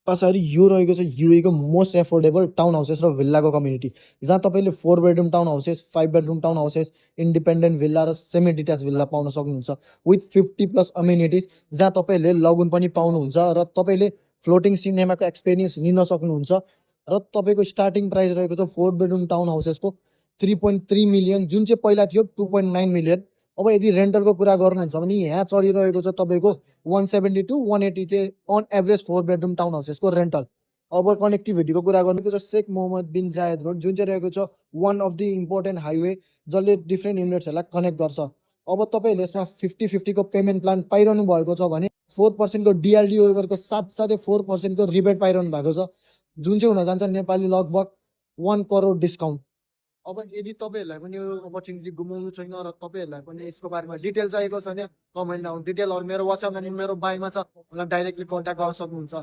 पछाडि यो रहेको छ युएको मोस्ट एफोर्डेबल टाउन हाउसेस र भिल्लाको कम्युनिटी, जहाँ तपाईँले 4 bedroom town houses, 5 bedroom town houses, independent villa र सेमी डिट्याच भिल्ला पाउन सक्नुहुन्छ विथ 50+ अमेनिटिज, जहाँ तपाईँले लगुन पनि पाउनुहुन्छ र तपाईँले फ्लोटिङ सिनेमाको एक्सपिरियन्स लिन सक्नुहुन्छ। र तपाईँको स्टार्टिङ प्राइस रहेको छ 4 बेडरुम टाउन हाउसेसको 3.3 मिलियन, जुन चाहिँ पहिला थियो 2.9 मिलियन। अब यदि रेन्टलको कुरा गर्नुहुन्छ भने यहाँ चलिरहेको छ तपाईँको 170 to 180 K on average 4 bedroom town हाउसेसको रेन्टल। अब कनेक्टिभिटीको कुरा गर्नुको छ शेख मोहम्मद बिन जायद रोड, जुन चाहिँ रहेको छ one of the important highway, जसले डिफ्रेन्ट इमिरेट्सहरूलाई कनेक्ट गर्छ। अब तपाईँहरूले यसमा 50-50 को पेमेन्ट प्लान पाइरहनु भएको छ भने 4% को डिएलडी वेभरको साथसाथै 4% को रिबेट पाइरहनु भएको छ, जुन चाहिँ हुन जान्छ नेपाली लगभग 1 करोड डिस्काउन्ट। अब यदि तपाईँहरूलाई पनि यो अपर्च्युनिटी गुमाउनु छैन र तपाईँहरूलाई पनि यसको बारेमा डिटेल चाहिएको छ भने कमेन्ट डाउन डिटेल, मेरो वाट्सएप नम्बर मेरो बायोमा छ, मलाई डाइरेक्टली कन्ट्याक्ट गर्न सक्नुहुन्छ।